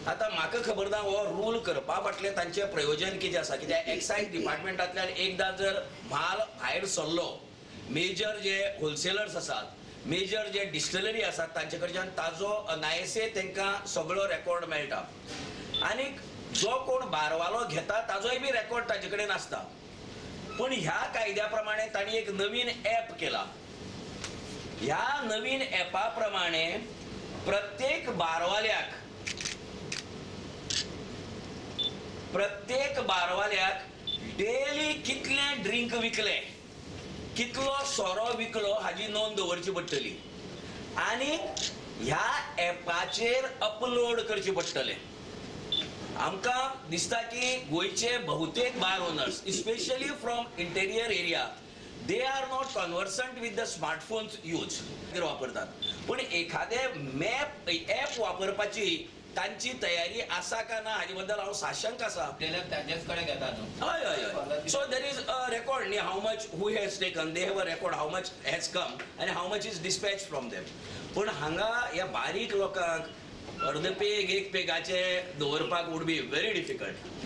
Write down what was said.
आतां म्हाका खबर ना हो रूल करपा फाटलें तांचें प्रयोजन कितें आसा, कित्याक एक्सायज डिपार्टमेंटांतल्यान एकदां जर म्हाल भायर सरलो, मेजर जे होलसेलर्स आसात, मेजर जे डिस्टिलरी आसात तांचे कडच्यान ताजो अनायसे तांकां सगळो रेकॉर्ड मेळटा आनीक जो कोण बारवालो घेता ताजोय बी रेकॉर्ड ताजे कडेन आसता. पूण ह्या कायद्या प्रमाणे तांणी एक नवीन एप केला. ह्या नवीन एपा प्रमाणे प्रत्येक बारवाल्याक डेली कितले ड्रिंक विकले, कितलो सोरो विकलो हाजी नोंद दवरची पडटली आनी ह्या एपाचेर अपलोड करचे पडटले. आमकां दिसता की गोंयचे बहुतेक bar owners, especially from interior area, they are not conversant with the smartphones use वापरतात. पूण एखादे मॅप एप वापरपाची तांची तयारी आसा का ना हाजे बद्दल हांव साशंक आसा. तांचेच कडेन घेता न्हू. हय हय हय. So there is a record न्ही, how much who has taken, they have a record how much has come आनी how much is dispatch from them. पूण हांगा ह्या बारीक लोकांक अर्द पेग एक पेगाचे दवरपाक वूड बी व्हेरी डिफिकल्ट.